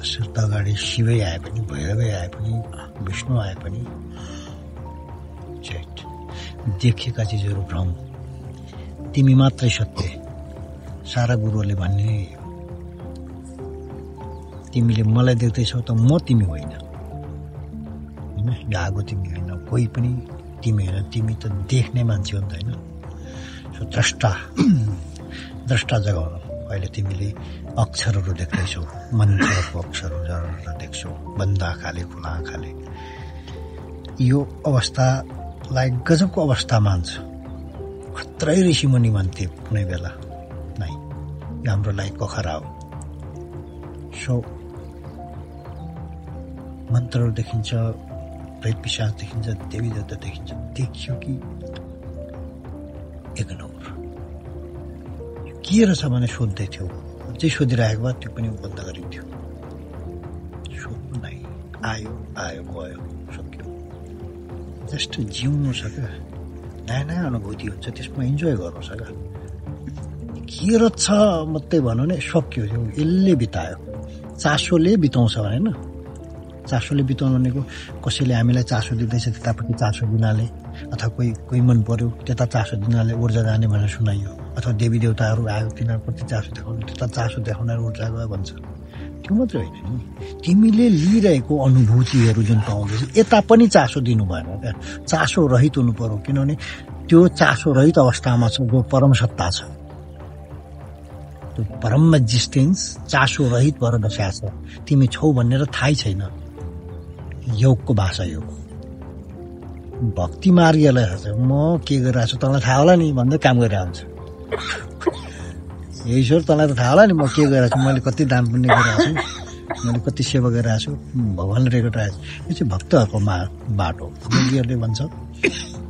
त्यसर्थ अगाडि शिवै आए पनि, भैरवै आए पनि, विष्णु आए पनि, देखेका चिजहरू भ्रम, तिमी मात्रै सत्य। सारा गुरुहरूले भन्ने तिमीले मलाई देख्दैछौ त म तिमी होइन, आगो तिमी होइन, कोही पनि तिमी होइन, तिमी त देख्ने मान्छे हो नि त होइन। सो द्रष्टा जगाउनु। अहिले तिमीले अक्षरहरू देख्दैछौ, मन्त्रको अक्षरहरू देख्छौ, बन्द आँखाले, खुला आँखाले। यो अवस्थालाई गजबको अवस्था मान्छ। खत्रै ऋषिमुनि भन्थे कुनै बेला नै, यो हाम्रो लागि पोखरा हो। सो मन्त्रहरू देखिन्छ, प्रेत पिशाच देखिन्छ, देवी देवता देखिन्छ, देखियो कि इग्नोर। के रहेछ भने सोध्दै थियो, अझै सोधिरहेको भए त्यो पनि बन्द गरिन्थ्यो। सोध्नु नै, आयो आयो गयो, सक्यो। जस्ट जिउनु छ क्या, नयाँ नयाँ अनुभूति हुन्छ, त्यसमा इन्जोय गर्नु छ क्या। के रहेछ मात्रै भनौँ नै, सक्यो। यसले बितायो, चासोले बिताउँछ भने न, चासोले बिताउनु भनेको कसैले हामीलाई चासो दिँदैछ त्यतापट्टि चासो दिनाले, अथवा कोही मन पर्यो त्यता चासो दिनाले ऊर्जा जाने भनेर सुनाइयो, अथवा देवी देवताहरू आयो तिनीहरूप्रति चासो देखाउनु, त्यता चासो देखाउन ऊर्जा गयो भन्छ। त्यो मात्रै होइन नि, तिमीले लिइरहेको अनुभूतिहरू जुन पाउँदैछ यता पनि चासो दिनु भएन क्या, चासो रहित हुनु पर्यो। किनभने त्यो चासो रहित अवस्थामा छ जो परम सत्ता छ, त्यो परम एक्जिस्टेन्स चासो रहित भएर बसेको छ। तिमी छौ भनेर थाहै छैन। योगको भाषा यो भक्ति मार्गीलाई म के गरिरहेको छु तँलाई थाहा होला नि भन्दै काम गरिरहेको हुन्छ। ईश्वर तँलाई त थाहा होला नि म के गरिरहेको छु, मैले कति दान पुण्य गरिरहेको छु, मैले कति सेवा गरिरहेको छु, भगवान्ले रेकर्ड राखेको छु। यो चाहिँ भक्तहरूको बाटो। योगीहरूले भन्छ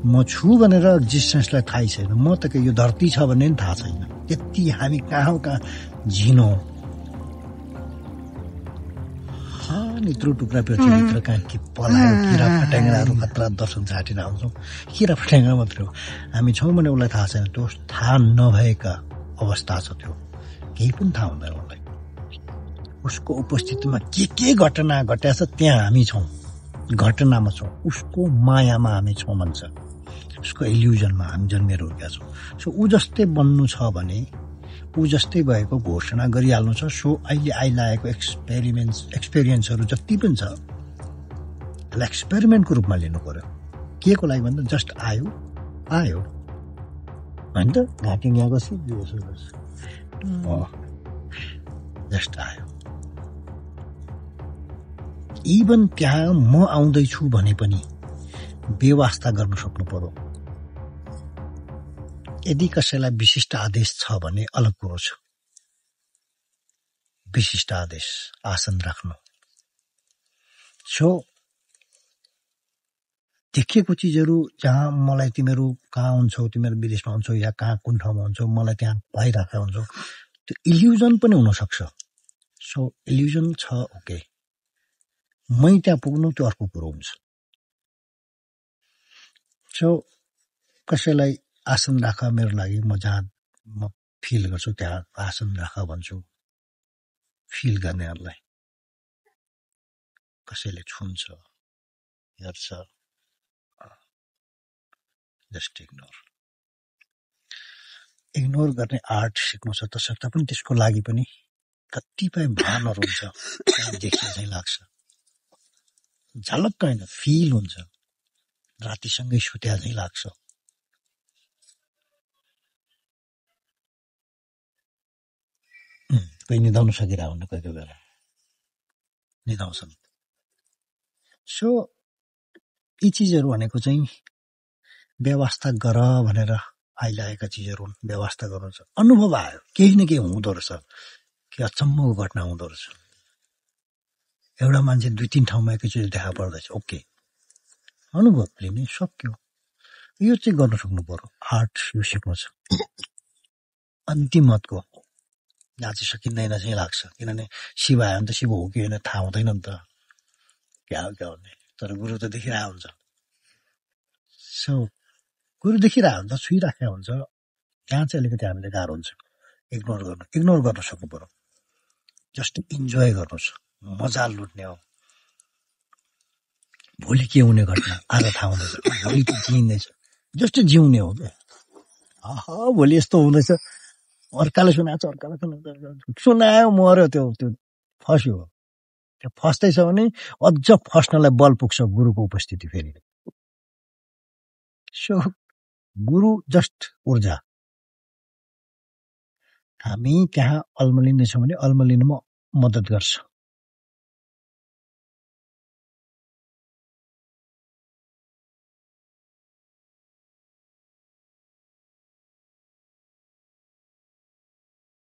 म छु भनेर एक्जिस्टेन्सलाई थाहै छैन, म त यो धरती छ भन्ने पनि थाहा छैन। यति हामी कहाँ झिनो नित्रो टुक्रा पृथ्वीभित्र कहाँ के पलायो, किरा फट्याङ्ग्राहरू खतरा दर्शन छाटेर आउँछौँ। किरा फट्याङ्ग्रा मात्रै हो हामी छौँ भने उसलाई थाहा छैन। त्यो थाहा नभएका अवस्था छ, त्यो केही पनि थाहा हुँदैन उसलाई। उसको उपस्थितिमा के घटना घटेछ त्यहाँ हामी छौँ, घटनामा छौँ, उसको मायामा हामी छौँ भन्छ, उसको इल्युजनमा हामी जन्मेर हुर्केका छौँ। सो ऊ जस्तै बन्नु छ भने ऊ जस्तै भएको घोषणा गरिहाल्नु छ। सो अहिले आइलागेको एक्सपिरियन्सहरू जति पनि छ त्यसलाई एक्सपेरिमेन्टको रूपमा लिनु पर्यो। के को लागि भन्दा जस्ट आयो होइन त, घाँटी यहाँ कसी जस्ट आयो। इभन त्यहाँ म आउँदैछु भने पनि व्यवस्था गर्न सक्नु पर्यो। यदि कसैलाई विशिष्ट आदेश छ भने अलग कुरो छ, विशिष्ट आदेश आसन राख्नु। सो देखेको चिजहरू जहाँ मलाई तिमीहरू कहाँ हुन्छौ, तिमीहरू विदेशमा हुन्छौ या कहाँ कुन ठाउँमा हुन्छौ, मलाई त्यहाँ भइरहेको हुन्छौ, त्यो इल्युजन पनि हुनसक्छ। सो इल्युजन छ, ओके, मै त्यहाँ पुग्नु त्यो अर्को कुरो हुन्छ। सो कसैलाई आसन राख मेरो लागि, म जहाँ म फिल गर्छु त्यहाँ आसन राख भन्छु। फिल गर्नेहरूलाई कसैले छुन्छ, हेर्छ, जस्ट इग्नोर गर्ने आर्ट सिक्नु छ। तसर्थ पनि त्यसको लागि पनि कतिपय भानहरू हुन्छ, देख्ने चाहिँ लाग्छ, झलक्क होइन फिल हुन्छ, रातिसँगै सुत्या चाहिँ लाग्छ। कोही निदाउन सकिरहेको हुन्न, कोही कोही बेला निदाउँछन्। सो यी चिजहरू भनेको चाहिँ व्यवस्था गर भनेर आइलागेका चिजहरू हुन्। व्यवस्था गर्नु छ, अनुभव आयो, केही न केही हुँदो रहेछ, के अचम्मको घटना हुँदो रहेछ। एउटा मान्छे 2-3 ठाउँमा एकैचोटि देखा पर्दैछ, ओके, अनुभव लिने सक्यो। यो चाहिँ गर्न सक्नु पर्यो, आर्ट यो सिक्नु छ। अन्तिम मतको यहाँ चाहिँ सकिँदैन चाहिँ लाग्छ, किनभने शिव आयो भने त शिव हो कि होइन थाहा हुँदैन नि त, क्या हो भन्ने। तर गुरु त देखिरहेको हुन्छ। सो गुरु देखिरहेको हुन्छ, छुइराखेको हुन्छ, त्यहाँ चाहिँ अलिकति हामीले गाह्रो हुन्छ इग्नोर गर्न सक्नु पर्यो। जस्ट इन्जोय गर्नु छ, मजा लुट्ने हो। भोलि के हुने घटना आज थाहा हुँदैछ, भोलि त जिइँदैछ, जस्तो जिउने हो क्या। भोलि यस्तो हुँदैछ, अर्काले सुनाएको छ, अर्काले सुनायो मर्यो, त्यो फस्यो। त्यो फस्दैछ भने अझ फस्नलाई बल पुग्छ गुरुको उपस्थिति फेरि। सो गुरु जस्ट ऊर्जा। हामी कहाँ अल्मलिँदैछौँ भने अल्मलिनमा मद्दत गर्छ।